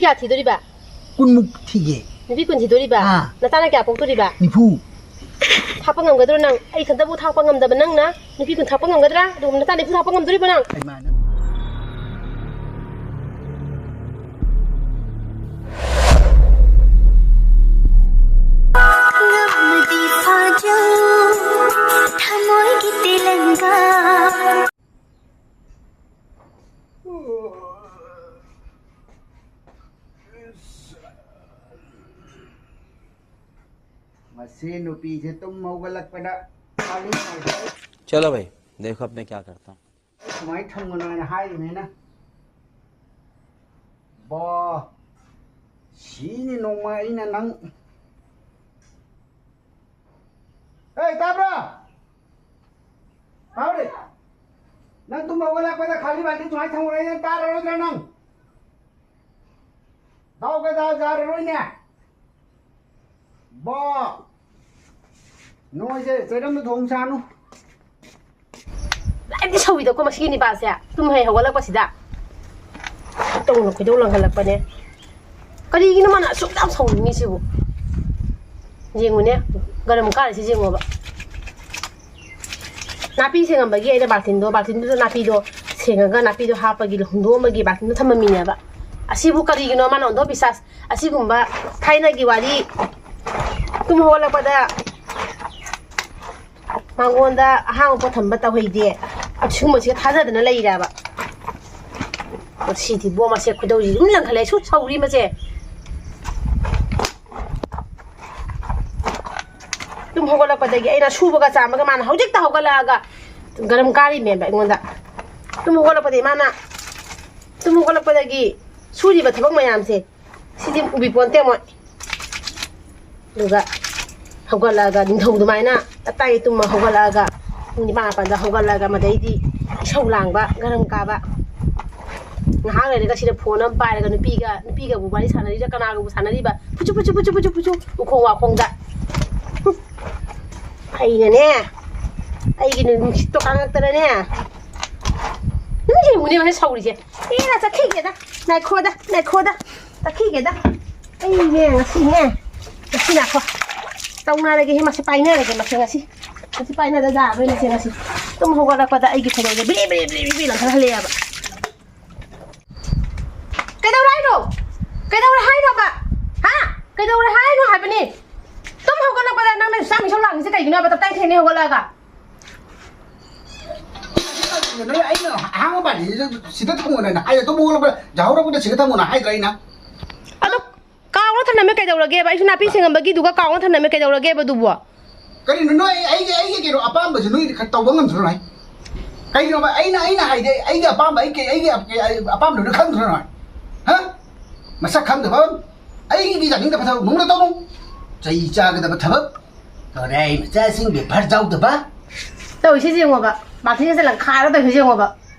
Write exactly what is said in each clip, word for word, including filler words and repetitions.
ꯀꯌꯥ ꯊꯤꯗꯣꯔꯤꯕ? ꯀꯨꯟꯃꯨꯛ ꯊꯤꯒꯦ꯫ ꯅꯨꯄꯤ ꯀꯨꯟ ꯊꯤꯗꯣꯔꯤꯕ? ꯑꯥ꯫ ꯅꯆꯥꯅ ꯀꯌꯥ ꯄꯣꯛꯇꯣꯔꯤꯕ? ꯅꯤꯐꯨ꯫ ꯊꯥꯛꯄ ꯉꯝꯒꯗ꯭ꯔꯣ ꯅꯪ? ꯑꯩ ꯏꯊꯟꯇꯕꯨ ꯊꯥꯛꯄ ꯉꯝꯗꯕ ꯅꯪꯅ ꯅꯨꯄꯤ ꯀꯨꯟ ꯊꯥꯛꯄ ꯉꯝꯒꯗ꯭ꯔꯥ? ꯑꯗꯨꯒꯨꯝꯕ ꯅꯆꯥ ꯅꯤꯐꯨ ꯊꯥꯛꯄ ꯉꯝꯗꯣꯔꯤꯕ ꯅꯪ? ꯍꯩꯃꯥ, ꯅꯪ ꯉꯝꯃꯗꯤ ꯐꯥꯖꯧ, ꯊꯃꯣꯏꯒꯤ ꯇꯦꯂꯪꯒꯥ꯫ ꯃꯁꯤ ꯅꯨꯄꯤꯁꯦ ꯇꯨꯝ ꯍꯧꯒꯠꯂꯛꯄꯗ ꯆꯥꯅꯤꯡꯉꯥꯏꯁꯦ꯫ चलो भाई, देखो अब मैं क्या करता हूँ। ꯁꯨꯃꯥꯏꯅ ꯊꯝꯒꯅꯣ ꯍꯥꯏꯅ ꯍꯥꯏꯔꯤꯕꯅꯤꯅ꯫ ꯕꯣ, ꯁꯤꯅꯤ ꯅꯣꯡꯃ ꯑꯩꯅ ꯅꯪ꯫ ꯑꯦ, ꯇꯥꯕ꯭ꯔꯥ? ꯇꯥꯕ꯭ꯔꯦ? ꯅꯪ ꯇꯨꯝ ꯍꯧꯒꯠꯂꯛꯄꯗ ꯈꯥꯂꯤ ꯕꯥꯜꯇꯤ ꯁꯨꯃꯥꯏꯅ ꯊꯝꯒꯅꯣ, ꯑꯩ ꯅꯪ ꯇꯥꯔꯔꯣꯏꯗ꯭ꯔꯥ ꯅꯪ? ꯗꯥꯎꯒ ꯗꯥꯎ ꯌꯥꯔꯔꯣꯏꯅꯦ꯫ ꯕꯣ! ꯅꯣꯏꯁꯦ ꯆꯩꯔꯝꯗ ꯊꯣꯡ ꯆꯥꯅꯨ꯫ ꯂꯥꯏꯕꯗꯤ ꯁꯧꯏꯗꯀꯣ ꯃꯁꯤꯒꯤ ꯅꯤꯄꯥꯁꯦ꯫ ꯇꯨꯝ ꯍꯦꯛ ꯍꯧꯒꯠꯂꯛꯄꯁꯤꯗ ꯇꯧꯅ ꯈꯣꯏꯗꯧ ꯂꯪꯈꯠꯂꯛꯄꯅꯦ꯫ ꯀꯔꯤꯒꯤꯅꯣ ꯃꯥꯅ ꯑꯁꯨꯛ ꯌꯥꯝ ꯁꯧꯅꯤꯡꯉꯤꯁꯤꯕꯨ? ꯌꯦꯡꯉꯨꯅꯦ, ꯒꯔꯝ ꯀꯥꯔꯤꯁꯤ ꯌꯦꯡꯉꯣꯕ꯫ ꯅꯥꯄꯤ ꯁꯦꯡꯉꯝꯕꯒꯤ ꯑꯩꯅ ꯕꯥꯜꯇꯤꯟꯗꯣ, ꯕꯥꯜꯇꯤꯟꯗꯨꯗ ꯅꯥꯄꯤꯗꯣ ꯁꯦꯡꯉꯒ ꯅꯥꯄꯤꯗꯣ ꯍꯥꯞꯄꯒꯤ ꯍꯨꯟꯗꯣꯛꯑꯝꯕꯒꯤ ꯕꯥꯜꯇꯤꯟꯗꯣ ꯊꯝꯃꯝꯃꯤꯅꯦꯕ꯫ ꯑꯁꯤꯕꯨ ꯀꯔꯤꯒꯤꯅꯣ ꯃꯥꯅ ꯑꯣꯟꯊꯣꯛ ꯄꯤꯁꯥꯁ? ꯑꯁꯤꯒꯨꯝꯕ ꯊꯥꯏꯅꯒꯤ ꯋꯥꯔꯤ, ꯇꯨꯝ ꯍꯧꯒꯠꯂꯛꯄꯗ ꯃꯉꯣꯟꯗ ꯑꯍꯥꯡꯕ ꯄꯣꯠ ꯊꯝꯕ ꯇꯧꯍꯩꯗꯦ꯫ ꯑꯁꯤꯒꯨꯝꯕꯁꯤꯒ ꯊꯥꯖꯗꯅ ꯂꯩꯔꯕ꯫ ꯃꯁꯤꯗꯤ ꯕꯣ, ꯃꯁꯦ ꯈꯣꯏꯗꯧꯁꯤ ꯑꯗꯨꯝ ꯂꯪꯈꯠꯂꯦ꯫ ꯁꯨ ꯁꯧꯔꯤ ꯃꯁꯦ꯫ ꯇꯨꯝ ꯍꯧꯒꯠꯂꯛꯄꯗꯒꯤ ꯑꯩꯅ ꯁꯨꯕꯒ ꯆꯥꯝꯕꯒ ꯃꯥꯅ ꯍꯧꯖꯤꯛꯇ ꯍꯧꯒꯠꯂꯛꯑꯒ ꯒꯔꯝ ꯀꯥꯔꯤꯃꯦꯕ ꯑꯩꯉꯣꯟꯗ꯫ ꯇꯨꯝ ꯍꯧꯒꯠꯂꯛꯄꯗꯒꯤ ꯃꯥꯅ, ꯇꯨꯝ ꯍꯧꯒꯠꯂꯛꯄꯗꯒꯤ ꯁꯨꯔꯤꯕ ꯊꯕꯛ ꯃꯌꯥꯝꯁꯦ ꯁꯤꯗꯤ ꯎꯕꯤꯄꯣꯟꯇꯦ ꯃꯣꯏ꯫ ꯑꯗꯨꯒ ꯍꯧꯒꯠꯂꯛꯑꯒ ꯅꯤꯡꯊꯧ ꯑꯗꯨꯃꯥꯏꯅ ꯇꯞ ꯇꯥꯏꯒꯩ ꯇꯨꯝꯃ ꯍꯧꯒꯠꯂꯛꯑꯒ ꯄꯨꯡ ꯅꯤꯄꯥꯟ ꯃꯥꯄꯟꯗ ꯍꯧꯒꯠꯂꯒ ꯃꯗꯩꯗꯤ ꯏꯁꯧ ꯂꯥꯡꯕ, ꯒꯔꯝ ꯀꯥꯕ꯫ ꯉꯥꯏꯍꯥꯛ ꯂꯩꯔꯒ ꯁꯤꯗ ꯐꯣꯟ ꯑꯃ ꯄꯥꯏꯔꯒ ꯅꯨꯄꯤꯒ, ꯅꯨꯄꯤꯒꯕꯨ ꯋꯥꯔꯤ ꯁꯥꯟꯅꯔꯤꯔ ꯀꯅꯥꯒꯕꯨ ꯁꯥꯟꯅꯔꯤꯕ? ꯐꯨꯆꯨ, ꯐꯨꯆꯨ, ꯐꯨꯆꯨ, ꯐꯨꯆꯨ, ꯐꯨꯆꯨ, ꯎꯈꯣꯡ ꯋꯥꯈꯣꯡꯗ꯫ ꯍꯨꯝ꯫ ꯑꯩꯅꯅꯦ, ꯑꯩꯒꯤ ꯅꯨꯡꯁꯤꯠꯇꯣ ꯀꯥꯡꯉꯛꯇꯅꯅꯦ꯫ ꯅꯪ ꯌꯦꯡꯉꯨꯅꯦ ꯃꯥꯅ ꯁꯧꯔꯤꯁꯦ꯫ ꯑꯦ, ꯅꯥ ꯆꯠꯈꯤꯒꯦꯗ꯫ ꯉꯥꯏꯈꯣꯗ, ꯉꯥꯏꯈꯣꯗ꯫ ꯇꯛꯈꯤꯒꯦꯗ꯫ ꯑꯩꯅꯦ ꯉꯁꯤꯅꯦ, ꯉꯁꯤ ꯉꯥꯏꯈꯣ꯫ ꯇꯧꯅꯔꯒꯦ, ꯃꯁꯤ ꯄꯥꯏꯅꯔꯒꯦ, ꯃꯁꯤ ꯉꯁꯤ꯫ ꯃꯁꯤ ꯄꯥꯏꯅꯗ ꯌꯥꯔꯔꯣꯏ, ꯃꯁꯤ ꯉꯁꯤ꯫ ꯇꯨꯝ ꯍꯧꯒꯠꯂꯛꯄꯗ ꯑꯩꯒꯤ ꯈꯣꯡꯎꯞꯁꯦ ꯕ꯭ꯔꯤ ꯕ꯭ꯔꯤ ꯕ꯭ꯔꯤ ꯕ꯭ꯔꯤ ꯂꯪꯈꯠꯍꯜꯂꯛꯑꯦꯕ꯫ ꯀꯩꯗꯧꯔꯦ ꯍꯥꯏꯅꯣ? ꯀꯩꯗꯧꯔꯦ ꯍꯥꯏꯅꯣꯕ? ꯍꯥ? ꯀꯩꯗꯧꯔꯦ ꯍꯥꯏꯅꯣ ꯍꯥꯏꯕꯅꯤ? ꯇꯨꯝ ꯍꯧꯒꯠꯂꯛꯄꯗ ꯅꯪꯅ ꯆꯥꯛ ꯏꯁꯧ ꯂꯥꯡꯉꯤꯁꯦ ꯀꯩꯒꯤꯅꯣꯕ? ꯇꯞꯇꯥꯏ ꯊꯦꯡꯅ ꯍꯧꯒꯠꯂꯛꯑꯒ꯫ ꯅꯣꯏ ꯑꯩꯅ ꯑꯍꯥꯡꯕ ꯄꯥꯜꯂꯤꯁꯤꯗ ꯁꯤꯗ ꯊꯝꯃꯣꯅ ꯍꯥꯏꯗ꯭ꯔꯣ? ꯇꯨꯝ ꯍꯧꯒꯠꯂꯛꯄꯗ ꯌꯥꯍꯧꯔꯛꯄꯗ ꯁꯤꯗ ꯊꯝꯃꯣꯅ ꯍꯥꯏꯗ꯭ꯔꯥ ꯑꯩꯅ? ꯑꯗꯣ ꯀꯥꯎꯅ ꯊꯝꯂꯝꯃꯦ ꯀꯩꯗꯧꯔꯒꯦꯕ? ꯑꯩꯁꯨ ꯅꯥꯄꯤ ꯁꯦꯡꯉꯝꯕꯒꯤꯗꯨꯒ ꯀꯥꯎꯅ ꯊꯝꯂꯝꯃꯦ ꯀꯩꯗꯧꯔꯒꯦꯕ ꯑꯗꯨꯕꯨ? ꯀꯔꯤꯅꯣ ꯅꯣꯏ ꯑꯩꯒꯤ, ꯑꯩꯒꯤ ꯀꯩꯅꯣ ꯑꯄꯥꯝꯕꯁꯦ ꯅꯣꯏ ꯈꯔ ꯇꯧꯕ ꯉꯝꯗ꯭ꯔꯣ ꯅꯣꯏ? ꯀꯩꯒꯤꯅꯣꯕ ꯑꯩꯅ, ꯑꯩꯅ ꯍꯥꯏꯗꯤ ꯑꯩꯒꯤ ꯑꯄꯥꯝꯕ, ꯑꯩ ꯀꯩ, ꯑꯩꯒꯤ ꯑꯄꯥꯝꯕꯗꯨꯅ ꯈꯪꯗ꯭ꯔꯣ ꯅꯣꯏ? ꯍꯥ? ꯃꯁꯛ ꯈꯪꯗꯕ, ꯑꯩꯒꯤ ꯌꯥꯅꯤꯡꯗꯕ ꯊꯕꯛ ꯃꯨꯡꯗ ꯇꯧꯅꯨ꯫ ꯆꯩ ꯆꯥꯒꯗꯕ ꯊꯕꯛ ꯇꯧꯔꯦ ꯑꯩ ꯃꯆꯥꯁꯤꯡ ꯕꯦꯐꯥꯔ ꯌꯥꯎꯗꯕ꯫ ꯇꯧꯔꯤꯁꯤ ꯌꯦꯡꯉꯣꯕ, ꯕꯥꯜꯇꯤꯟꯁꯦ ꯂꯪꯈꯥꯏꯔ ꯇꯧꯔꯤꯁꯤ ꯌꯦꯡꯉꯣꯕ꯫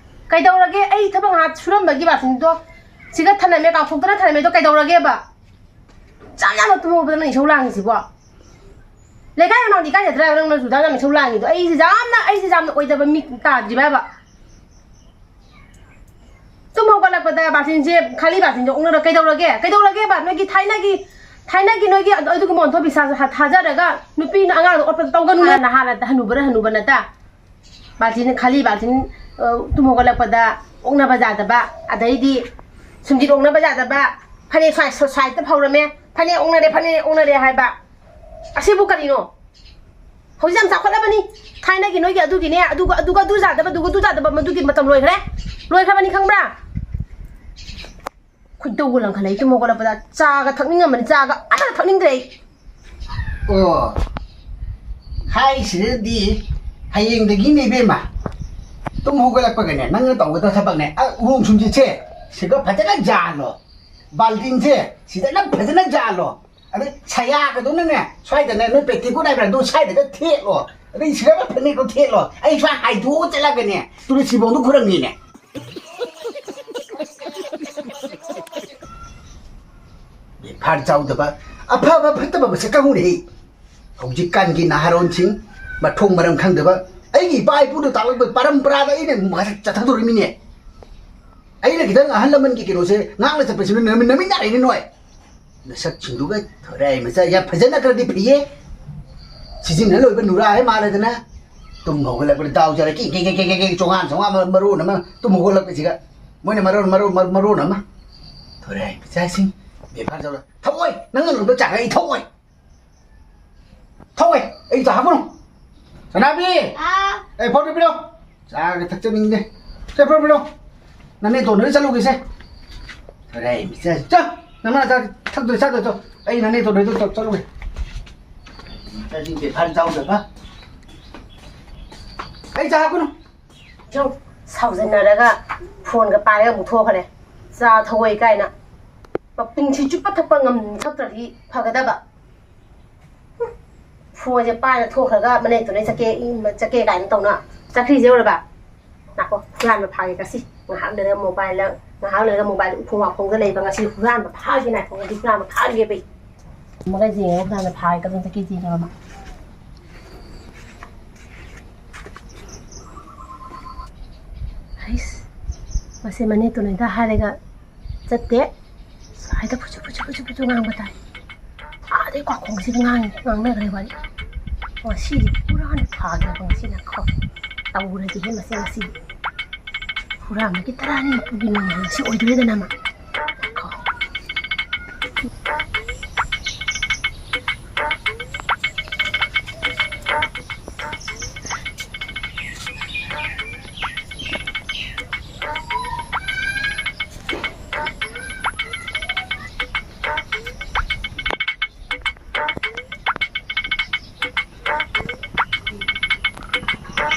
ꯀꯩꯗꯧꯔꯒꯦ? ꯑꯩ ꯊꯕꯛ ꯉꯥꯏꯍꯥꯛ ꯁꯨꯔꯝꯕꯒꯤ ꯕꯥꯜꯇꯤꯟꯗꯣ ꯁꯤꯒ ꯊꯅꯝꯃꯦ, ꯀꯥꯎꯊꯣꯛꯇꯅ ꯊꯅꯝꯃꯦ, ꯑꯗꯣ ꯀꯩꯗꯧꯔꯒꯦꯕ? ꯆꯥꯛ ꯌꯥꯝꯅ ꯇꯨꯝꯍꯧꯕꯗ ꯅꯪ ꯏꯁꯧ ꯂꯥꯡꯉꯤꯁꯤꯕꯣ? ꯂꯩꯀꯥꯏ ꯃꯃꯥꯡꯗꯤ ꯏꯀꯥꯏꯖꯗ꯭ꯔꯥ ꯅꯪꯅ ꯁꯨꯗꯥ ꯌꯥꯝ ꯏꯁꯧ ꯂꯥꯡꯉꯤꯗꯣ? ꯑꯩꯁꯦ ꯌꯥꯝꯅ, ꯑꯩꯁꯦ ꯌꯥꯝꯅ ꯑꯣꯏꯗꯕ ꯃꯤ ꯇꯥꯗ꯭ꯔꯤꯕꯕ? ꯇꯨꯝ ꯍꯧꯒꯠꯂꯛꯄꯗ ꯕꯥꯜꯇꯤꯟꯁꯦ, ꯈꯥꯂꯤ ꯕꯥꯜꯇꯤꯟꯁꯦ ꯑꯣꯛꯅꯔ ꯀꯩꯗꯧꯔꯒꯦ? ꯀꯩꯗꯧꯔꯒꯦꯕ? ꯅꯣꯏꯒꯤ ꯊꯥꯏꯅꯒꯤ, ꯊꯥꯏꯅꯒꯤ ꯅꯣꯏꯒꯤ ꯑꯗꯨ-, ꯑꯗꯨꯒꯨꯝꯕ ꯑꯣꯟꯊꯣꯛ ꯄꯤꯁꯥ ꯊꯥꯖꯔꯒ ꯅꯨꯄꯤꯅ ꯑꯉꯥꯡꯗ ꯑꯣꯠꯄꯗ ꯇꯧꯒꯅꯨ꯫ ꯅꯍꯥꯟ ꯅꯍꯥꯟ ꯍꯅꯨꯕꯔ ꯍꯅꯨꯕ ꯅꯠꯇ? ꯕꯥꯜꯇꯤꯟ, ꯈꯥꯂꯤ ꯕꯥꯜꯇꯤꯟ, ꯑ, ꯇꯨꯝ ꯍꯧꯒꯠꯂꯛꯄꯗ ꯑꯣꯛꯅꯕ ꯌꯥꯗꯕ, ꯑꯗꯩꯗꯤ ꯁꯨꯝꯖꯤꯠ ꯑꯣꯛꯅꯕ ꯌꯥꯗꯕ, ꯐꯅꯦꯛ ꯁ꯭ꯋꯥꯏ, ꯁ꯭ꯋꯥꯏꯗ ꯐꯧꯔꯝꯃꯦ, ꯐꯅꯦꯛ ꯑꯣꯛꯅꯔꯦ, ꯐꯅꯦꯛ ꯑꯣꯛꯅꯔꯦ ꯍꯥꯏꯕ꯫ ꯑꯁꯤꯕꯨ ꯀꯔꯤꯅꯣ? ꯍꯧꯖꯤꯛ ꯌꯥꯝ ꯆꯥꯎꯈꯠꯂꯕꯅꯤ꯫ ꯊꯥꯏꯅꯒꯤ ꯅꯣꯏꯒꯤ ꯑꯗꯨꯒꯤꯅꯦ, ꯑꯗꯨꯒ, ꯑꯗꯨꯒ ꯑꯗꯨ ꯌꯥꯗꯕ, ꯑꯗꯨꯒ ꯑꯗꯨ ꯌꯥꯗꯕ, ꯃꯗꯨꯒꯤ ꯃꯇꯝ ꯂꯣꯏꯈ꯭ꯔꯦ꯫ ꯂꯣꯏꯈ꯭ꯔꯕꯅꯤ ꯈꯪꯕ꯭ꯔꯥ? ꯈꯣꯏꯗꯧꯒ ꯂꯪꯈꯠꯂꯛꯏ ꯇꯨꯝ ꯍꯧꯒꯠꯂꯛꯄꯗ꯫ ꯆꯥꯒ ꯊꯛꯅꯤꯡꯉꯝꯕꯅꯤ, ꯆꯥꯒ ꯑꯃꯠꯇ ꯊꯛꯅꯤꯡꯗ꯭ꯔꯦ ꯑꯩ꯫ ꯑꯣ, ꯍꯥꯏꯁꯤꯗꯤ ꯍꯌꯦꯡꯗꯒꯤꯅꯦ ꯏꯕꯦꯝꯃ꯫ ꯇꯨꯝ ꯍꯧꯒꯠꯂꯛꯄꯒꯅꯦ, ꯅꯪꯅ ꯇꯧꯒꯗꯕ ꯊꯕꯛꯅꯦ, ꯑ, ꯎꯔꯣꯡ ꯁꯨꯝꯖꯤꯠꯁꯦ ꯁꯤꯒ ꯐꯖꯅ ꯌꯥꯜꯂꯣ꯫ ꯕꯥꯜꯇꯤꯟꯁꯦ ꯁꯤꯗꯅ ꯐꯖꯅ ꯌꯥꯜꯂꯣ꯫ ꯑꯗꯩ ꯁꯌꯥꯒꯗꯣ ꯅꯪꯅꯦ, ꯁ꯭ꯋꯥꯏꯗꯅꯦ, ꯅꯣꯏ ꯄꯦꯇꯤꯀꯣꯠ ꯍꯥꯏꯕ꯭ꯔꯥ, ꯑꯗꯨ ꯁ꯭ꯋꯥꯏꯗꯒ ꯊꯦꯠꯂꯣ꯫ ꯑꯗꯩ ꯁꯤꯗꯅ ꯐꯅꯦꯛꯇꯣ ꯊꯦꯠꯂꯣ꯫ ꯑꯩ ꯁ꯭ꯋꯥꯏ ꯍꯥꯏꯗꯣꯛꯑ ꯆꯠꯂꯒꯅꯦ, ꯇꯨꯂꯁꯤꯕꯣꯡꯗꯣ ꯈꯨꯔꯝꯒꯦꯅꯦ꯫ ꯕꯦꯐꯥꯔ ꯆꯥꯎꯗꯕ, ꯑꯐꯕ ꯐꯠꯇꯕ ꯃꯁꯛ ꯈꯪꯍꯧꯔꯦꯍꯦ꯫ ꯍꯧꯖꯤꯛꯀꯥꯟꯒꯤ ꯅꯍꯥꯔꯣꯟꯁꯤꯡ ꯃꯊꯣꯡ ꯃꯔꯝ ꯈꯪꯗꯕ, ꯑꯩꯒꯤ ꯏꯄꯥ ꯏꯄꯨꯅ ꯇꯥꯛꯂꯛꯄ ꯄꯔꯝꯄꯔꯥꯗ ꯑꯩꯅ ꯃꯁꯛ ꯆꯠꯊꯗꯣꯔꯤꯃꯤꯅꯦ꯫ ꯑꯩꯅ ꯈꯤꯇꯪ ꯑꯍꯜ ꯂꯃꯟꯒꯤ ꯀꯩꯅꯣꯁꯦ ꯉꯥꯡꯅ ꯆꯠꯄꯁꯤꯅ ꯅꯃꯤ- ꯅꯃꯤꯠ ꯅꯥꯔꯛꯏꯅꯦ ꯅꯣꯏ꯫ ꯅꯁꯛꯁꯤꯡꯗꯨꯒ ꯊꯣꯔꯥꯏ ꯃꯆꯥ ꯌꯥꯝ ꯐꯖꯅ ꯈꯔꯗꯤ ꯐꯩꯌꯦ꯫ ꯁꯤꯖꯤꯟꯅ ꯂꯣꯏꯕ ꯅꯨꯔꯥ ꯍꯥꯏ ꯃꯥꯜꯂꯗꯅ꯫ ꯇꯨꯝ ꯍꯧꯒꯠꯂꯛꯄꯗ ꯗꯥꯎ ꯆꯥꯔꯦ꯫ ꯀꯤ ꯀꯤ ꯀꯤ ꯀꯤ ꯀꯤ ꯀꯤ ꯆꯣꯡꯉꯥꯟ ꯆꯣꯡꯉꯥꯟ ꯃꯔꯣꯟ ꯑꯃ꯫ ꯇꯨꯝ ꯍꯧꯒꯠꯂꯛꯄꯁꯤꯒ ꯃꯣꯏꯅ ꯃꯔꯣꯟ ꯃꯔꯣꯟ ꯃꯔꯣꯟ ꯑꯃ꯫ ꯊꯣꯔꯥꯏ ꯃꯆꯥꯁꯤꯡ ꯕꯦꯕꯥꯔ ꯇꯧꯔ ꯊꯛꯑꯣꯏ꯫ ꯅꯪꯅ ꯂꯨꯝꯕ ꯆꯥꯒ ꯑꯩ ꯊꯛꯑꯣꯏ꯫ ꯊꯧꯋꯦ꯫ ꯑꯩ ꯆꯥ ꯍꯥꯞꯄꯨꯅꯣ꯫ ꯁꯅꯥꯕꯤ! ꯑꯥ꯫ ꯑꯦ, ꯐꯣꯟꯗꯣ ꯄꯤꯔꯛꯑꯣ꯫ ꯆꯥꯒ ꯊꯛꯆꯅꯤꯡꯗꯦ꯫ ꯁꯦ, ꯐꯣꯟ ꯄꯤꯔꯛꯑꯣ꯫ ꯅꯅꯦ ꯇꯣꯟꯗꯣꯏ ꯆꯠꯂꯨꯒꯦꯁꯦ꯫ ꯐꯔꯦ, ꯑꯩ ꯃꯤꯆꯥꯁꯤ꯫ ꯆꯣ! ꯅꯃꯥ ꯆꯥ ꯊꯛꯇꯣꯏ ꯆꯥꯗꯣꯏ ꯆꯣ꯫ ꯑꯩ ꯅꯅꯦ ꯇꯣꯟꯗꯣꯏꯗꯣ ꯆꯠ-, ꯆꯠꯂꯨꯒꯦ꯫ ꯆꯠꯅꯤꯡꯗꯦ, ꯐꯔꯦ, ꯆꯥꯎ, ꯆꯠꯄ꯫ ꯑꯩ ꯆꯥ ꯍꯥꯞꯀꯅꯨ꯫ ꯌꯦꯡꯉꯨ, ꯁꯥꯎꯖꯟꯅꯔꯒ ꯐꯣꯟꯒ ꯄꯥꯏꯔꯒ ꯑꯃꯨꯛ ꯊꯣꯛꯈ꯭ꯔꯦ꯫ ꯆꯥ ꯊꯧꯋꯣꯏ ꯀꯥꯏꯅ꯫ ꯃꯄꯨꯟꯁꯤ ꯆꯨꯞꯄ ꯊꯛꯄ ꯉꯝ-, ꯊꯛꯇ꯭ꯔꯗꯤ ꯐꯒꯗꯕ꯫ ꯐꯣꯟꯁꯦ ꯄꯥꯏꯔ ꯊꯣꯛꯈ꯭ꯔꯒ ꯃꯅꯦ ꯇꯨꯅꯦ ꯆꯠꯀꯦ, ꯏ-, ꯆꯠꯀꯦ ꯀꯥꯏꯅ ꯇꯧꯅ ꯆꯠꯈ꯭ꯔꯤꯁꯦ ꯎꯔꯕ? ꯉꯥꯏꯈꯣ, ꯍꯨꯔꯥꯟꯕ ꯐꯥꯒꯦ ꯉꯁꯤ꯫ ꯉꯥꯏꯍꯥꯛ ꯂꯩꯔꯒ mobile, ꯉꯥꯏꯍꯥꯛ ꯂꯩꯔꯒ mobile ꯎꯈꯣꯡ ꯋꯥꯈꯣꯡꯗ ꯂꯩꯕ ꯉꯁꯤ ꯍꯨꯔꯥꯟꯕ ꯐꯥꯒꯦ, ꯉꯥꯏꯈꯣ, ꯉꯁꯤ ꯍꯨꯔꯥꯟꯕ ꯐꯥꯒꯦꯕ ꯑꯩ꯫ ꯑꯃꯒ ꯌꯦꯡꯉꯒ ꯍꯨꯔꯥꯟꯕ ꯐꯥꯒꯦ, ꯀꯗꯣꯝ ꯆꯠꯀꯦ ꯌꯦꯡꯉꯒ ꯑꯃ꯫ ꯍꯩꯁ, ꯃꯁꯤ ꯃꯅꯦ ꯇꯨꯅꯦꯗ ꯍꯥꯏꯔꯒ ꯆꯠꯇꯦ꯫ ꯁ꯭ꯋꯥꯏꯗ ꯐꯨꯆꯨ ꯐꯨꯆꯨ ꯐꯨꯆꯨ ꯐꯨꯆꯨ ꯉꯥꯡꯕ ꯇꯥꯏ꯫ ꯑꯥꯗꯩ ꯀ꯭ꯋꯥꯈꯣꯡꯁꯤꯗ ꯉꯥꯡꯉꯤ, ꯉꯥꯡꯅꯈ꯭ꯔꯦ ꯋꯥꯔꯤ꯫ ꯉꯁꯤꯗꯤ ꯄꯨꯔꯥꯅ ꯐꯥꯈ꯭ꯔꯕ ꯉꯁꯤꯅ ꯈꯣ꯫ ꯇꯧꯔꯁꯤꯍꯦ ꯃꯁꯤ ꯉꯁꯤꯗꯤ꯫ ꯍꯨꯔꯥꯟꯕꯒꯤ ꯇꯔꯥꯅꯤ ꯅꯤꯐꯨꯒꯤ ꯅꯪ ꯉꯁꯤ ꯑꯣꯏꯗꯣꯏꯗꯅ ꯑꯃ꯫ ꯈꯣ꯫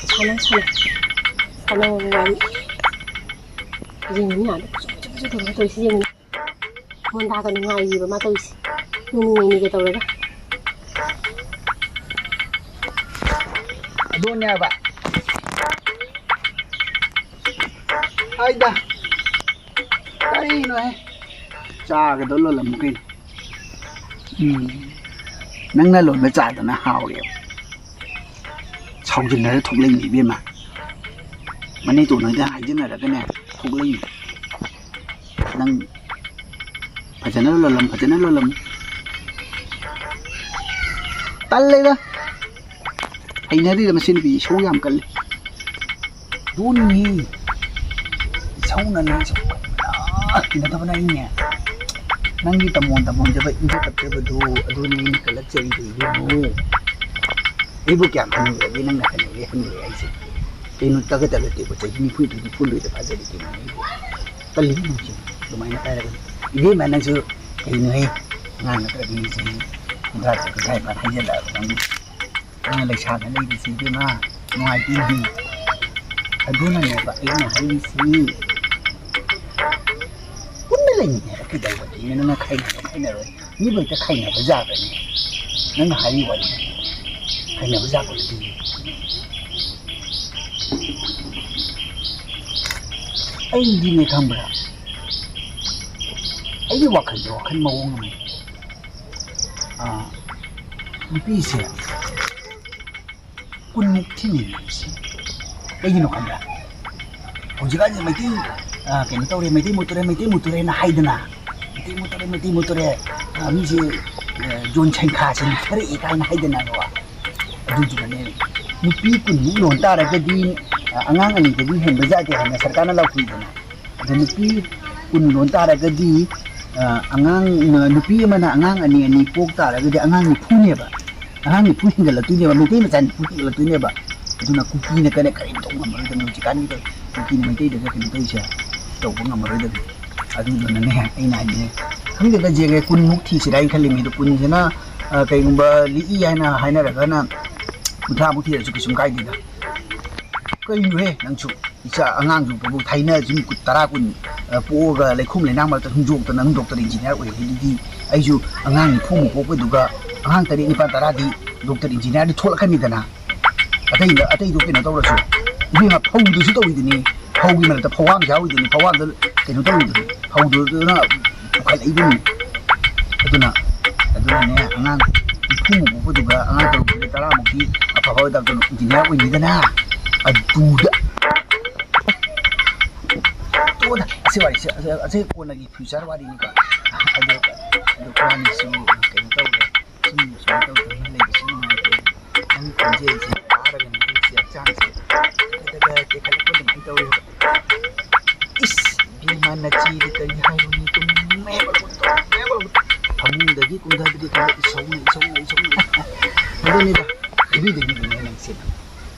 ꯁꯥꯟꯅꯧ, ꯁꯥꯟꯅꯧ꯫ ꯁꯥꯟꯅꯧ, ꯋꯥꯔꯤ꯫ ꯌꯦꯡꯉꯨꯅꯦ, ꯑꯥꯗ ꯐꯖ ꯐꯖ ꯐꯖ ꯇꯧꯔꯒ ꯇꯧꯔꯤꯁꯤ ꯌꯦꯡꯉꯨꯅꯦ꯫ ꯃꯣꯟꯗꯥꯒ ꯅꯨꯡꯉꯥꯏꯔꯤꯕ ꯃꯥ ꯇꯧꯔꯤꯁꯦ꯫ ꯅꯨꯡ ꯅꯨꯡꯉꯥꯏꯅꯤꯒ ꯇꯧꯔꯒ꯫ ꯑꯗꯨꯅꯦꯕ꯫ ꯍꯥꯏꯗ꯫ ꯀꯔꯤꯅꯣꯍꯦ? ꯆꯥꯒꯗꯧ ꯂꯣꯜꯂꯝꯃꯨ ꯀꯩꯅꯣ꯫ ꯎꯝ꯫ ꯅꯪꯅ ꯂꯣꯟꯕ ꯆꯥꯗꯨꯅ ꯍꯥꯎꯔꯦꯕ꯫ ꯁꯥꯎꯖꯤꯟꯅꯔ ꯊꯣꯛꯂꯛꯏꯅꯦ ꯏꯕꯦꯝꯃ꯫ ꯃꯅꯦ ꯇꯣꯟ ꯍꯣꯏꯗ ꯍꯥꯏꯖꯤꯟꯅꯔꯒꯅꯦ ꯊꯣꯛꯂꯛꯏꯅꯦ꯫ ꯅꯪ ꯐꯖꯅ ꯂꯣꯜꯂꯝ, ꯐꯖꯅ ꯂꯣꯜꯂꯝ꯫ ꯇꯜꯂꯦꯗ꯫ ꯍꯩꯅꯗꯦꯗ ꯃꯁꯤ ꯅꯨꯄꯤ, ꯏꯁꯧ ꯌꯥꯝ ꯀꯜꯂꯤ꯫ ꯑꯗꯨꯅꯤ꯫ ꯏꯁꯧꯅꯅꯦ, ꯏꯁꯧ ꯀꯟꯅ ꯍꯩꯅꯗꯕꯅ ꯑꯩꯅꯦ꯫ ꯅꯪꯒꯤ ꯇꯝꯃꯣꯟ ꯇꯝꯃꯣꯟꯖꯕ ꯏꯪꯖ ꯇꯞꯆꯕꯗꯣ, ꯑꯗꯨꯅꯤ ꯑꯩꯅ ꯀꯜꯂꯛꯆꯔꯤꯗꯣ ꯏꯕꯦꯝꯃ꯫ ꯑꯩꯕꯨ ꯀꯌꯥꯝ ꯍꯟꯅꯨꯔꯒꯦ ꯅꯪꯅ ꯍꯟꯅꯨꯔꯦ ꯍꯟꯅꯨꯔꯦ ꯍꯥꯏꯁꯦ? ꯀꯩꯅꯣ ꯇꯒꯠ ꯇꯒꯠ ꯇꯦꯛꯄ ꯆꯍꯤ ꯅꯤꯐꯨ ꯅꯤꯐꯨ ꯂꯣꯏꯗ ꯐꯥꯖꯔꯤ ꯀꯩꯅꯣ ꯑꯩꯕꯨ? ꯀꯜꯂꯤ ꯅꯪꯁꯦ ꯑꯗꯨꯃꯥꯏꯅ ꯍꯥꯏꯔꯒ꯫ ꯏꯕꯦꯝꯃ ꯅꯪꯁꯨ ꯀꯩꯅꯣꯍꯦ? ꯑꯉꯥꯡ ꯅꯠꯇ꯭ꯔꯗꯤ ꯆꯍꯤ ꯀꯨꯟꯊ꯭ꯔꯥ ꯇꯔꯨꯛ ꯀꯨꯟꯊ꯭ꯔꯥ ꯅꯤꯄꯥꯟ ꯍꯥꯏꯖꯜꯂꯛꯑꯕ ꯅꯪꯕꯨ꯫ ꯑꯉꯥꯡ ꯂꯩꯁꯥꯗ ꯂꯩꯕꯁꯤ ꯏꯕꯦꯝꯃ ꯅꯨꯡꯉꯥꯏꯇꯦꯅꯦ꯫ ꯑꯗꯨꯅꯅꯦꯕ ꯑꯩꯅ ꯍꯥꯏꯔꯤꯁꯤ꯫ ꯄꯨꯟꯅ ꯂꯩꯃꯤꯟꯅꯔ ꯀꯩꯗꯧꯕꯒꯤꯅꯣ ꯅꯪꯅ ꯈꯥꯏꯅꯕ ꯈꯥꯏꯅꯔꯣꯏ? ꯃꯤꯕꯨ ꯍꯦꯛꯇ ꯈꯥꯏꯅꯕ ꯌꯥꯕ꯭ꯔꯅꯦ? ꯅꯪꯅ ꯍꯥꯏꯔꯤ ꯋꯥꯔꯤ ꯈꯥꯏꯅꯕ ꯌꯥꯕ꯭ꯔꯗꯤ? ꯑꯩꯗꯤꯅꯦ ꯈꯪꯕ꯭ꯔꯥ? ꯑꯩꯒꯤ ꯋꯥꯈꯜꯁꯦ ꯋꯥꯈꯜ ꯃꯑꯣꯡ ꯑꯃꯅꯤ꯫ ꯑꯥ, ꯅꯨꯄꯤꯁꯦ ꯀꯨꯟꯃꯨꯛ ꯊꯤꯅꯤꯡꯉꯤꯁꯦ ꯀꯩꯒꯤꯅꯣ ꯈꯪꯕ꯭ꯔꯥ? ꯍꯧꯖꯤꯛꯀꯥꯟꯁꯦ ꯃꯩꯇꯩ, ꯑ, ꯀꯩꯅꯣ ꯇꯧꯔꯦ, ꯃꯩꯇꯩ ꯃꯨꯠꯇꯣꯔꯦ, ꯃꯩꯇꯩ ꯃꯨꯠꯇꯣꯔꯦꯅ ꯍꯥꯏꯗꯅ, ꯃꯩꯇꯩ ꯃꯨꯠꯇꯣꯔꯦ, ꯃꯩꯇꯩ ꯃꯨꯠꯇꯣꯔꯦ, ꯑ, ꯃꯤꯁꯦ, ꯑ, ꯖꯣꯟ ꯁꯪꯈꯥꯁꯦ ꯃꯨꯠꯊꯔꯛꯑꯦ ꯀꯥꯏꯅ ꯍꯥꯏꯗꯅꯀꯣ꯫ ꯑꯗꯨꯗꯨꯅꯅꯦ, ꯅꯨꯄꯤ ꯀꯨꯟꯃꯨꯛ ꯂꯣꯟ ꯇꯥꯔꯒꯗꯤ, ꯑ, ꯑꯉꯥꯡ ꯑꯅꯤꯗꯒꯤ ꯍꯦꯟꯕ ꯌꯥꯗꯦ ꯍꯥꯏꯅ ꯁꯔꯀꯥꯔꯅ ꯂꯥꯎꯊꯣꯛꯏꯗꯅ꯫ ꯑꯗ ꯅꯨꯄꯤ ꯀꯨꯟ ꯂꯣꯟ ꯇꯥꯔꯒꯗꯤ, ꯑ, ꯑꯉꯥꯡ, ꯅꯨꯄꯤ ꯑꯃꯅ ꯑꯉꯥꯡ ꯑꯅꯤ ꯑꯅꯤ ꯄꯣꯛ ꯇꯥꯔꯒꯗꯤ ꯑꯉꯥꯡ ꯅꯤꯐꯨꯅꯦꯕ꯫ ꯑꯉꯥꯡ ꯅꯤꯐꯨ ꯍꯦꯟꯒꯠꯂꯛꯇꯣꯏꯅꯦꯕ, ꯃꯩꯇꯩ ꯃꯆꯥ ꯅꯤꯐꯨ ꯍꯦꯟꯒꯠꯂꯛꯇꯣꯏꯅꯦꯕ꯫ ꯑꯗꯨꯅ ꯀꯨꯀꯤꯅ ꯀꯔꯤ ꯀꯔꯤꯝ ꯇꯧ ꯉꯝꯃꯔꯣꯏꯗꯕꯅꯤ ꯍꯧꯖꯤꯛꯀꯥꯟꯒꯤ ꯀꯨꯀꯤꯅ ꯃꯩꯇꯩꯗꯒ ꯀꯩꯅꯣ ꯇꯧꯔꯤꯁꯦ ꯇꯧꯕ ꯉꯝꯃꯔꯣꯏꯗꯕꯅꯤ꯫ ꯑꯗꯨꯗꯨꯅꯅꯦ ꯑꯩꯅ ꯍꯥꯏꯅꯤꯡꯉꯦ꯫ ꯈꯪꯗꯦꯗ ꯖꯦꯒꯦ ꯀꯨꯟꯃꯨꯛ ꯊꯤꯁꯤꯔꯥ ꯍꯥꯏꯅ ꯈꯜꯂꯤꯃꯤ꯫ ꯑꯗꯣ ꯀꯨꯟꯁꯤꯅ, ꯑ, ꯀꯩꯒꯨꯝꯕ ꯂꯤꯛꯏ ꯍꯥꯏꯅ ꯍꯥꯏꯅꯔꯒꯅ ꯀꯨꯟꯊ꯭ꯔꯥꯃꯨꯛ ꯊꯤꯔꯁꯨ ꯀꯩꯁꯨꯝ ꯀꯥꯏꯗꯦꯗ꯫ ꯀꯩꯅꯣꯍꯦ ꯅꯪꯁꯨ? ꯏꯆꯥ ꯑꯉꯥꯡꯁꯨ ꯄꯣꯛꯄ ꯊꯥꯏꯅ ꯁꯨꯝ ꯀꯨꯟ, ꯇꯔꯥ ꯀꯨꯟ, ꯑ, ꯄꯣꯛꯑꯒ ꯂꯩꯈꯣꯝ ꯂꯩꯅꯥꯡ ꯃꯔꯛꯇ ꯍꯨꯟꯗꯣꯛꯇꯅ ꯅꯪ ꯗꯣꯛꯇꯔ ꯏꯟꯖꯤꯅꯤꯌꯥꯔ ꯑꯣꯏꯔꯛꯏꯗꯨꯗꯤ ꯑꯩꯁꯨ ꯑꯉꯥꯡ ꯅꯤꯐꯨꯃꯨꯛ ꯄꯣꯛꯄꯗꯨꯒ ꯑꯉꯥꯡ ꯇꯔꯦꯠ ꯅꯤꯄꯥꯜ ꯇꯔꯥꯗꯤ ꯗꯣꯛꯇꯔ ꯏꯟꯖꯤꯅꯤꯌꯥꯔꯗꯤ ꯊꯣꯛꯂꯛꯀꯅꯤꯗꯅ꯫ ꯑꯇꯩꯗ, ꯑꯇꯩꯗꯣ ꯀꯩꯅꯣ ꯇꯧꯔꯁꯨ, ꯏꯕꯦꯝꯃ ꯐꯧꯗꯨꯁꯨ ꯇꯧꯔꯤꯗꯨꯅꯤ, ꯐꯧꯒꯤ ꯃꯔꯛꯇ ꯐꯧꯍꯥꯡꯁꯨ ꯌꯥꯎꯔꯤꯗꯨꯅꯤ, ꯐꯧꯍꯥꯡꯗ ꯀꯩꯅꯣ ꯇꯧꯔꯤꯗꯨꯅꯤ, ꯐꯧꯗꯨꯅ ꯄꯨꯈꯠꯂꯛꯏꯗꯨꯅꯤ꯫ ꯑꯗꯨꯅ, ꯑꯗꯨꯅꯅꯦ ꯑꯉꯥꯡ ꯅꯤꯐꯨꯃꯨꯛ ꯄꯣꯛꯄꯗꯨꯒ ꯑꯉꯥꯡ ꯇꯔꯨꯛ ꯇꯔꯦꯠ ꯇꯔꯥꯃꯨꯛꯇꯤ ꯑꯐꯕ ꯗꯥꯛꯇꯔ ꯏꯟꯖꯤꯅꯤꯌꯥꯔ ꯑꯣꯏꯅꯤꯗꯅ꯫ ꯑꯗꯨꯗ ꯀꯣꯟꯅ ꯑꯁꯤ ꯋꯥꯔꯤꯁꯦ, ꯑꯁꯤ, ꯑꯁꯤ ꯀꯣꯟꯅꯒꯤ ꯐ꯭ꯌꯨꯆꯔ ꯋꯥꯔꯤꯅꯤꯀꯣ꯫ ꯑꯗꯨ, ꯑꯗꯨ ꯀꯣꯟꯅꯁꯨ ꯀꯩꯅꯣ ꯇꯧꯔꯦ꯫ ꯁꯨꯝ ꯁꯨꯃꯥꯏꯅ ꯇꯧꯗꯅ ꯂꯩꯕꯁꯤ ꯅꯨꯡꯉꯥꯏꯇꯦ꯫ ꯅꯪ ꯈꯣꯟꯖꯦꯜꯁꯦ ꯇꯥꯔꯒꯅꯦ ꯑꯩꯁꯦ ꯍꯛꯆꯥꯡꯁꯦ ꯈꯔ ꯈꯔ ꯇꯦꯛꯈꯠꯂꯛꯄ ꯑꯗꯨꯃꯥꯏꯅ ꯇꯧꯋꯦꯕ꯫ ꯏꯁ! ꯏꯕꯦꯝꯃ ꯅꯆꯦꯗꯤ ꯀꯔꯤ ꯍꯥꯏꯔꯨꯅꯤ? ꯇꯨꯝꯃꯦꯕ, ꯇꯨꯝꯃꯦꯕ꯫ ꯐꯃꯨꯡꯗꯒꯤ ꯀꯨꯝꯊꯕꯗꯤ ꯈꯪꯗꯦ, ꯏꯁꯧꯅ, ꯏꯁꯧꯅ, ꯏꯁꯧꯅ, ꯏꯁꯧꯅ꯫ ꯑꯗꯨꯅꯤꯗ, ꯍꯥꯏꯕꯤꯗꯣꯏꯅꯤꯗꯅꯦ ꯅꯪꯁꯦ꯫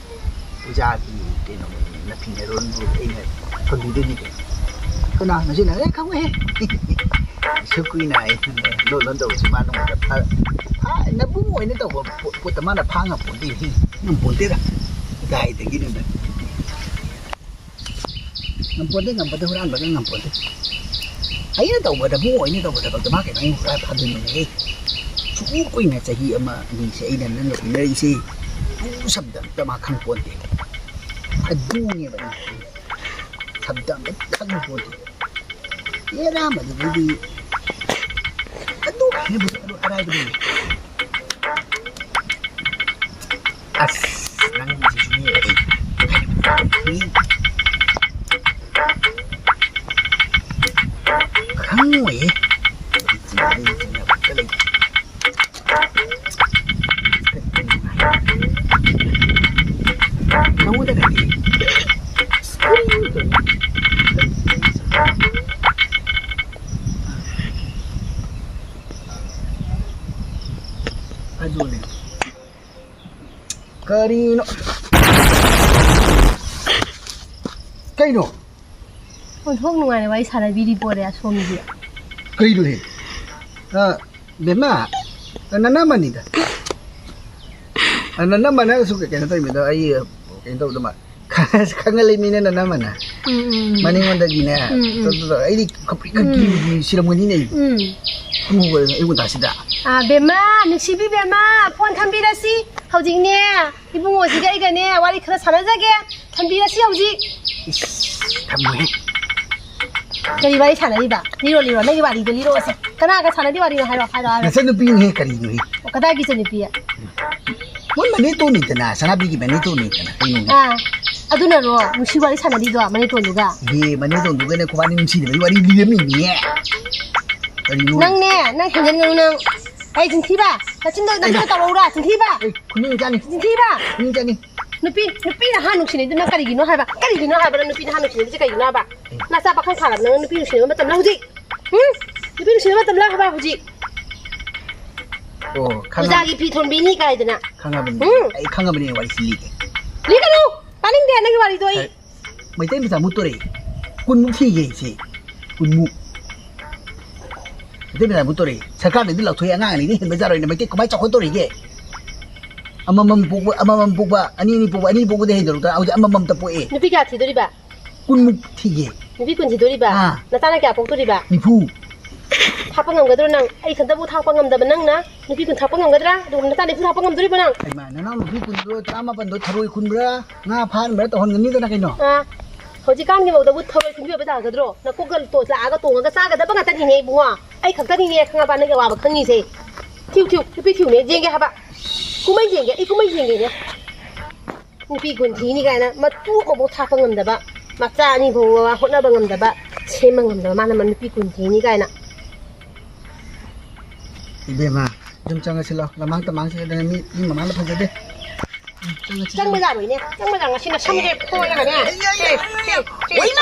ꯑꯣꯖꯥꯒꯤ ꯀꯩꯅꯣ ꯅꯐꯤ ꯅꯔꯣꯟꯗꯨ ꯑꯩꯅ ꯊꯣꯟꯕꯤꯗꯣꯏꯅꯤ ꯀꯩꯅꯣ꯫ ꯀꯅꯥꯅꯣ ꯁꯤꯅ? ꯑꯦ, ꯈꯪꯉꯣꯏꯍꯦ꯫ ꯑꯁꯨꯛ ꯀꯨꯏꯅ ꯑꯩ ꯂꯣꯟ ꯂꯣꯟ ꯇꯧꯕꯁꯤ ꯃꯥ ꯅꯣꯡꯃꯇ ꯐꯥ-, ꯐꯥ-, ꯅꯕꯨꯡ ꯑꯣꯏꯅ ꯇꯧꯕ ꯄꯣ-, ꯄꯣꯠꯇ ꯃꯥꯅ ꯐꯥ ꯉꯝꯄꯣꯟꯇꯦ꯫ ꯉꯝꯄꯣꯟꯇꯦꯗ꯫ ꯀꯗꯥꯏꯗꯒꯤꯅꯣꯗ꯫ ꯉꯝꯄꯣꯟꯇꯦ, ꯉꯝꯄꯣꯟꯇꯦ, ꯍꯨꯔꯥꯟꯕꯒ ꯉꯝꯄꯣꯟꯇꯦ꯫ ꯑꯩꯅ ꯇꯧꯕ ꯊꯕꯛ, ꯑꯩꯅ ꯇꯧꯕ ꯊꯕꯛꯇ ꯃꯥ ꯀꯩꯅꯣ ꯑꯩꯅ ꯍꯨꯔꯥꯟ ꯐꯥꯗꯣꯏꯅꯣꯅꯦꯍꯦ? ꯁꯨꯛ ꯀꯨꯏꯅ ꯆꯍꯤ ꯑꯃ ꯑꯅꯤꯁꯦ ꯑꯩꯅ ꯅꯪꯒ ꯎꯅꯔꯤꯁꯦ, ꯇꯨ ꯁꯕꯗ ꯑꯝꯇ ꯃꯥ ꯈꯪꯄꯣꯟꯇꯦ꯫ ꯑꯗꯨꯅꯦꯕ ꯑꯩꯅ ꯍꯥꯏꯅꯤꯡꯉꯤꯁꯦ꯫ ꯁꯕꯗ ꯑꯝꯇ ꯈꯪꯄꯣꯟꯇꯦ꯫ ꯑꯦꯔꯥ, ꯃꯗꯨꯗꯩꯗꯤ ꯑꯗꯨ ꯍꯥꯏꯅꯕꯗꯣ ꯑꯗꯨ ꯑꯔꯥꯏꯕꯗꯨꯅꯤ꯫ ꯑꯁ, ꯅꯪꯁꯤꯁꯨꯅꯦ, ꯑꯩ ꯈꯪꯉꯣꯏꯌꯦ꯫ ꯑꯩ ꯆꯤꯡꯅꯕ, ꯑꯩ ꯆꯤꯡꯅꯕ ꯑꯝꯇ ꯂꯩꯇꯦ꯫ ꯅꯉꯣꯟꯗꯒꯗꯤ ꯑꯗꯨꯅꯦ꯫ ꯀꯔꯤꯅꯣ? ꯀꯩꯅꯣ? ꯑꯣꯟꯊꯣꯛ ꯅꯨꯡꯉꯥꯏꯅ ꯋꯥꯔꯤ ꯁꯥꯟꯅꯕꯤꯔꯤ ꯄꯣꯔꯦ ꯑꯁꯣꯝꯒꯤ꯫ ꯀꯩꯅꯣꯍꯦ? ꯑ, ꯕꯦꯝꯃ, ꯑ, ꯅꯅꯝꯃꯅꯤꯗ꯫ ꯑ, ꯅꯅꯝꯃꯅꯁꯨ ꯀꯩꯅꯣ ꯇꯧꯔꯤꯃꯤꯗ, ꯑꯩ, ꯑ, ꯀꯩꯅꯣ ꯇꯧꯗ ꯃꯥ-, ꯈꯪꯍꯜꯂꯤ ꯃꯤꯅ ꯅꯅꯝꯃꯅ꯫ ꯎꯝ, ꯎꯝ, ꯎꯝ꯫ ꯃꯅꯤꯡꯉꯣꯟꯗꯒꯤꯅꯦ꯫ ꯎꯝ, ꯎꯝ꯫ ꯇꯧ-, ꯇꯧ-, ꯇꯧ-, ꯑꯩꯗꯤ ꯈꯞ-, ꯈꯞ-, ꯎꯝ꯫ ꯀꯤꯕꯨ ꯀꯤꯕꯨ ꯁꯤꯔꯝꯒꯅꯤꯅꯦ ꯑꯩꯕꯨ꯫ ꯎꯝ꯫ ꯈꯪꯉꯨꯕ ꯑꯌꯨꯛ ꯉꯟꯇꯥꯁꯤꯗ꯫ ꯑ, ꯕꯦꯝꯃ, ꯅꯨꯡꯁꯤꯕꯤ ꯕꯦꯝꯃ, ꯐꯣꯟ ꯊꯝꯕꯤꯔꯁꯤ꯫ ꯍꯧꯖꯤꯛꯅꯦ, ꯏꯕꯨꯡꯉꯣꯁꯤꯒ ꯑꯩꯒꯅꯦ, ꯋꯥꯔꯤ ꯈꯔ ꯁꯥꯟꯅꯖꯒꯦ꯫ ꯊꯝꯕꯤꯔꯁꯤ ꯍꯧꯖꯤꯛ꯫ ꯏꯁ, ꯊꯝꯃꯣꯍꯦ꯫ ꯀꯔꯤ ꯋꯥꯔꯤ ꯁꯥꯟꯅꯔꯤꯕ? ꯂꯤꯔꯣ, ꯂꯤꯔꯣ, ꯅꯪꯒꯤ ꯋꯥꯔꯤꯗꯣ ꯂꯤꯔꯛꯑꯣꯁꯦ꯫ ꯀꯅꯥꯒ ꯁꯥꯟꯅꯔꯤ ꯋꯥꯔꯤꯅꯣ? ꯍꯥꯏꯔꯣ, ꯍꯥꯏꯔꯣ, ꯍꯥꯏꯔꯣ꯫ ꯅꯆꯟꯅꯨꯄꯤꯅꯦꯍꯦ, ꯀꯔꯤꯅꯣꯍꯦ? ꯑꯣ, ꯀꯗꯥꯏꯒꯤ ꯏꯆꯟꯅꯨꯄꯤ? ꯃꯣꯏ ꯃꯅꯦꯇꯣꯟꯅꯤꯗꯅ, ꯁꯅꯥꯕꯤꯒꯤ ꯃꯅꯦꯇꯣꯟꯅꯤꯗꯅ, ꯀꯩꯅꯣꯅꯦ? ꯑꯥ꯫ ꯑꯗꯨꯅꯔꯣ ꯅꯨꯡꯁꯤ ꯋꯥꯔꯤ ꯁꯥꯟꯅꯔꯤꯗꯣ ꯃꯅꯦꯇꯣꯟꯗꯨꯒ? ꯏꯍꯦ, ꯃꯅꯦꯇꯣꯟꯗꯨꯒꯅꯦ ꯈꯨꯕꯥꯅꯤ ꯅꯨꯡꯁꯤꯅꯕꯒꯤ ꯋꯥꯔꯤ ꯂꯤꯔꯝꯃꯤꯅꯦ꯫ ꯀꯔꯤꯅꯣ? ꯅꯪꯅꯦ, ꯅꯪ ꯍꯦꯟꯖꯟꯒꯅꯨ ꯅꯪ꯫ ꯑꯩ ꯆꯤꯟꯊꯤꯕ, ꯅꯆꯤꯟꯗꯣ, ꯅꯆꯤꯟꯗꯣ ꯇꯧꯔꯛꯎꯔꯥ, ꯆꯤꯟꯊꯤꯕ? ꯑꯦ, ꯈꯨꯅꯤꯡ ꯆꯥꯅꯤ꯫ ꯆꯤꯟꯊꯤꯕ? ꯈꯨꯅꯤꯡ ꯆꯥꯅꯤ꯫ ꯅꯨꯄꯤ, ꯅꯨꯄꯤ ꯅꯍꯥ ꯅꯨꯡꯁꯤꯅꯩꯗꯨꯅ ꯀꯔꯤꯒꯤꯅꯣ ꯍꯥꯏꯕ? ꯀꯔꯤꯒꯤꯅꯣ ꯍꯥꯏꯕ ꯅꯪ ꯅꯨꯄꯤ ꯅꯍꯥ ꯅꯨꯡꯁꯤꯅꯩꯁꯦ ꯀꯩꯒꯤꯅꯣ ꯍꯥꯏꯕ? ꯅꯆꯥ ꯄꯥꯈꯪ ꯐꯥꯔꯕ ꯅꯪ ꯅꯨꯄꯤ ꯅꯨꯡꯁꯤꯅꯕ ꯃꯇꯝꯂ ꯍꯧꯖꯤꯛ? ꯎꯝ? ꯅꯨꯄꯤ ꯅꯨꯡꯁꯤꯅꯕ ꯃꯇꯝꯂ ꯍꯥꯏꯕ ꯍꯧꯖꯤꯛ? ꯑꯣ, ꯈꯪꯉ-, ꯑꯣꯖꯥꯒꯤ ꯐꯤ ꯊꯣꯟꯕꯤꯅꯤ ꯀꯥꯏꯗꯅ꯫ ꯈꯪꯉꯕꯅꯤ꯫ ꯎꯝ? ꯑꯩ ꯈꯪꯉꯕꯅꯤ ꯋꯥꯔꯤꯁꯤ ꯂꯤꯒꯦ꯫ ꯂꯤꯒꯅꯨ! ꯇꯥꯅꯤꯡꯗꯦ ꯅꯪꯒꯤ ꯋꯥꯔꯤꯗꯣ ꯑꯩ꯫ ꯍꯥꯏ-, ꯃꯩꯇꯩ ꯃꯆꯥ ꯃꯨꯠꯇꯣꯔꯦ꯫ ꯀꯨꯟꯃꯨꯛ ꯊꯤꯒꯦ ꯏꯆꯦ꯫ ꯀꯨꯟꯃꯨꯛ꯫ ꯃꯩꯇꯩ ꯃꯆꯥ ꯃꯨꯠꯇꯣꯔꯦ꯫ ꯁꯔꯀꯥꯔꯗꯩꯗꯤ ꯂꯧꯊꯣꯛꯑꯦ, ꯑꯉꯥꯡ ꯑꯅꯤꯗꯤ ꯍꯦꯟꯕ ꯌꯥꯔꯣꯏꯅꯦ꯫ ꯃꯩꯇꯩ ꯀꯃꯥꯏ ꯆꯥꯎꯈꯠꯇꯣꯔꯤꯒꯦ? ꯑꯃꯃꯝ ꯄꯣꯛꯄ, ꯑꯃꯃꯝ ꯄꯣꯛꯄ, ꯑꯅꯤ ꯑꯅꯤ ꯄꯣꯛꯄ, ꯑꯅꯤ ꯄꯣꯛꯄꯗꯤ ꯍꯦꯟꯗꯣꯔꯛꯇ꯭ꯔꯥ? ꯍꯧꯖꯤꯛ ꯑꯃꯃꯝꯇ ꯄꯣꯛꯑꯦ꯫ ꯅꯨꯄꯤ ꯀꯌꯥ ꯊꯤꯗꯣꯔꯤꯕ? ꯀꯨꯟꯃꯨꯛ ꯊꯤꯒꯦ꯫ ꯅꯨꯄꯤ ꯀꯨꯟ ꯊꯤꯗꯣꯔꯤꯕ? ꯑꯥ꯫ ꯅꯆꯥꯅ ꯀꯌꯥ ꯄꯣꯛꯇꯣꯔꯤꯕ? ꯅꯤꯐꯨ꯫ ꯊꯥꯛꯄ ꯉꯝꯒꯗ꯭ꯔꯣ ꯅꯪ? ꯑꯩ ꯏꯊꯟꯇꯕꯨ ꯊꯥꯛꯄ ꯉꯝꯗꯕ ꯅꯪꯅ ꯅꯨꯄꯤ ꯀꯨꯟ ꯊꯥꯛꯄ ꯉꯝꯒꯗ꯭ꯔꯥ? ꯑꯗꯨꯒ ꯅꯆꯥ ꯅꯤꯐꯨ ꯊꯥꯛꯄ ꯉꯝꯗꯣꯔꯤꯕ ꯅꯪ? ꯍꯩꯃꯥ, ꯅꯅꯥꯎ ꯅꯨꯄꯤ ꯀꯨꯟꯗꯣ ꯇꯔꯥꯃꯥꯄꯟꯗꯣ ꯊꯔꯣꯏ ꯈꯨꯟꯕ꯭ꯔꯥ, ꯉꯥ ꯐꯥꯍꯟꯕ꯭ꯔꯥ ꯇꯧꯍꯟꯒꯅꯤꯗꯅ ꯀꯩꯅꯣ? ꯑꯥ, ꯍꯧꯖꯤꯛꯀꯥꯟꯒꯤ ꯃꯧꯗꯕꯨ ꯊꯔꯣꯏ ꯈꯨꯟꯕꯤ ꯑꯣꯏꯕ ꯌꯥꯒꯗ꯭ꯔꯣ? ꯅꯀꯣꯛꯇ ꯇꯣ ꯂꯥꯛꯑꯒ ꯇꯣꯡꯉꯒ ꯆꯥꯒꯗꯕ ꯉꯥꯛꯇꯅꯤꯅꯦ ꯏꯕꯨꯡꯉꯣ꯫ ꯑꯩ ꯈꯛꯇꯅꯤꯅꯦ ꯈꯪꯉꯕ ꯅꯪꯒꯤ ꯑꯋꯥꯕ ꯈꯪꯉꯤꯁꯦ꯫ ꯊꯤꯌꯨ, ꯊꯤꯌꯨ, ꯅꯨꯄꯤ ꯊꯤꯌꯨꯅꯦ, ꯌꯦꯡꯒꯦ ꯍꯥꯏꯕ꯫ ꯀꯨꯝꯍꯩ ꯌꯦꯡꯒꯦ, ꯑꯩ ꯀꯨꯝꯍꯩ ꯌꯦꯡꯒꯦꯅꯦ꯫ ꯅꯨꯄꯤ ꯀꯨꯟ ꯊꯤꯅꯤ ꯀꯥꯏꯅ ꯃꯇꯨ ꯑꯃꯐꯥꯎ ꯊꯥꯛꯄ ꯉꯝꯗꯕ, ꯃꯆꯥ ꯑꯅꯤ ꯐꯥꯎꯕ ꯍꯣꯠꯅꯕ ꯉꯝꯗꯕ, ꯁꯦꯝꯕ ꯉꯝꯗꯕ ꯃꯥꯅ ꯃ-, ꯅꯨꯄꯤ ꯀꯨꯟ ꯊꯤꯅꯤ ꯀꯥꯏꯅ꯫ ꯏꯕꯦꯝꯃ, ꯑꯗꯨꯝ ꯆꯪꯉꯁꯤ ꯂꯥꯎ꯫ ꯂꯃꯥꯡ ꯇꯃꯥꯡꯁꯤꯗꯅ ꯃꯤ, ꯃꯤ ꯃꯃꯥꯡꯗ ꯐꯖꯗꯦ꯫ ꯎꯝ, ꯆꯪꯉꯁꯤ, ꯆꯪꯕ ꯆꯪꯉꯁꯤ꯫ ꯌꯥꯔꯣꯏꯅꯦ, ꯆꯪꯕ ꯌꯥ-, ꯉꯁꯤ ꯅꯁꯝꯁꯦ ꯐꯣꯏꯔꯒꯅꯦ꯫ ꯁꯦ, ꯁꯦ, ꯁꯦ,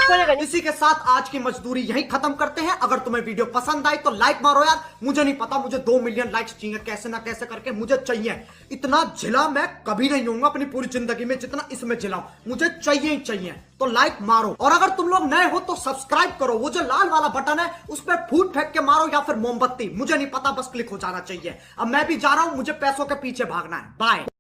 ꯐꯣꯏꯔꯒꯅꯤ꯫ इसी के साथ आज की मजदूरी यहीं खत्म करते हैं। अगर तुम्हें वीडियो पसंद आई तो लाइक मारो यार, मुझे नहीं पता, मुझे दो मिलियन लाइक्स चाहिए कैसे ना कैसे करके, मुझे चाहिए। इतना झिला मैं कभी नहीं होऊंगा अपनी पूरी जिंदगी में जितना इसमें झिला हूं। मुझे चाहिए ही चाहिए। तो लाइक मारो, और अगर तुम लोग नए हो तो सब्सक्राइब करो। वो जो लाल वाला बटन है उस पर फूट फेंक के मारो या फिर मोमबत्ती, मुझे नहीं पता, बस क्लिक हो जाना चाहिए। अब मैं भी जा रहा हूं, मुझे पैसों के पीछे भागना है। बाय।